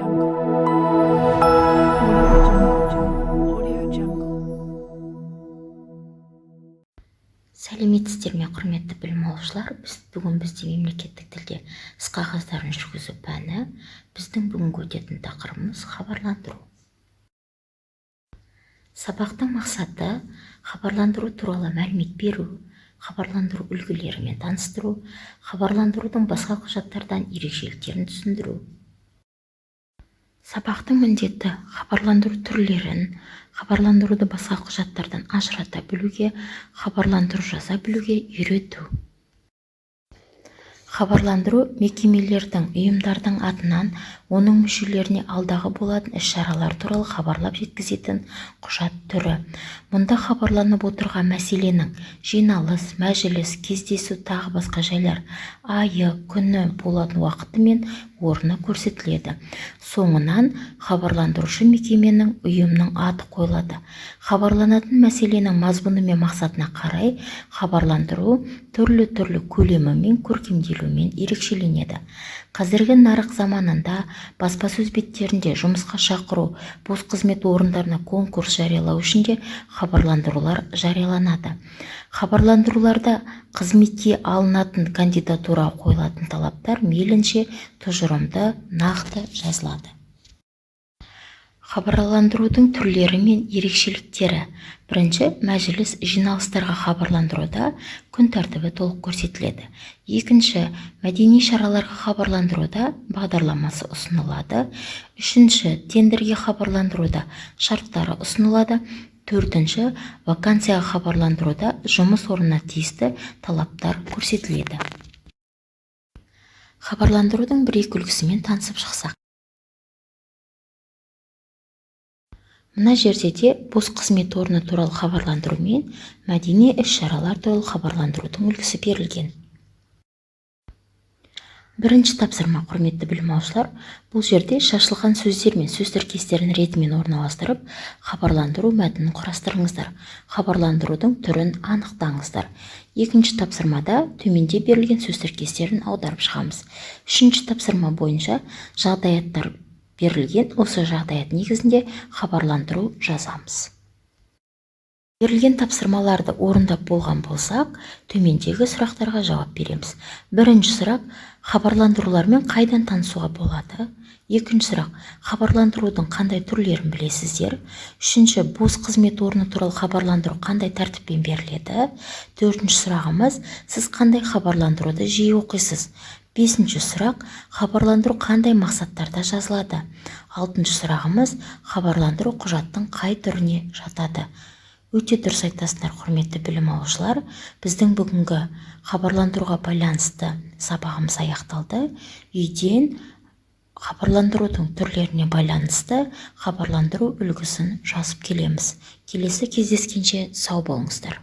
Jungle. Audio Jungle. Audio Jungle. Сәлеметсіздер ме, құрметті білім алушылар! Біз бүгін бізде мемлекеттік тілде іс қағаздарын жүргізу пәні. Біздің бүгінгі өтетін тақырыбымыз – хабарландыру. Сабақтың мақсаты: хабарландыру туралы мәлімет беру, хабарландыру үлгілерімен таныстыру, хабарландырудың басқа құжаттардан ерекшеліктерін түсіндіру. Сабақтың міндеті: хабарландыру түрлерін, хабарландыруды басқа құжаттардан ажырата білуге, хабарландыру жаза білуге үйрету. Хабарландыру – мекемелердің, ұйымдардың атынан оның мүшелеріне алдағы болатын іс-шаралар туралы хабарлап жеткізетін құжат түрі. Мұнда хабарланып отырған мәселенің жиналыс, мәжіліс, кездесу, тағы басқа жайлар айы, күні, болатын уақыты мен орны көрсетіледі. Соңынан хабарландырушы мекеменің, ұйымның аты қойылады. Хабарланатын мәселенің мазмұны мен мақсатына қарай хабарландыру түрлі-түрлі көлемімен, көркемделуімен ерекшеленеді. Қазіргі нарық заманында баспасөз беттерінде жұмысқа шақыру, бос қызмет орындарына конкурс жариялау үшін де хабарландырулар жарияланады. Хабарландыруларда қызметке алынатын кандидатураға қойылатын талаптар мейлінше тұжырымды, нақты жазылады. Хабарландырудың түрлері мен ерекшеліктері. Бірінші, мәжіліс, жиналыстарға хабарландыруда күн тәртібі толық көрсетіледі. Екінші, мәдени шараларға хабарландыруда бағдарламасы ұсынылады. Үшінші, тендерге хабарландыруда шарттары ұсынылады. Төртінші, вакансияға хабарландыруда жұмыс орнына тиісті талаптар көрсетіледі. Хабарландырудың бір-екі үлгісімен танысып шықсақ. Мына жерде де бос қызмет орны туралы хабарландыру мен мәдени іс-шаралар туралы хабарландырудың үлгісі берілген. Бірінші тапсырма, құрметті білім алушылар, бұл жерде шашылған сөздер мен сөз тіркестерін ретімен орналастырып, хабарландыру мәтінін құрастырыңыздар. Хабарландырудың түрін анықтаңыздар. Екінші тапсырмада төменде берілген сөз тіркестерін аударып шығамыз. Үшінші тапсырма бойынша жағдаяттар берілген, осы жағдаят негізінде хабарландыру жазамыз. Берілген тапсырмаларды орындап болған болсақ, төмендегі сұрақтарға жауап береміз. Бірінші сұрақ: хабарландырулармен қайдан танысуға болады? Екінші сұрақ: хабарландырудың қандай түрлерін білесіздер? Үшінші, бос қызмет орны туралы хабарландыру қандай тәртіппен беріледі? Төртінші сұрағымыз: сіз қандай хабарландыруды жиі оқисыз? Бесінші сұрақ: хабарландыру қандай мақсаттарда жазылады? Алтыншы сұрағымыз: хабарландыру құжаттың қай түріне жатады? Өте дұрыс айтасыңдар, құрметті білім алушылар. Біздің бүгінгі хабарландыруға байланысты сабағымыз аяқталды. Үйден хабарландырудың түрлеріне байланысты хабарландыру үлгісін жазып келеміз. Келесі кездескенше сау болыңыздар.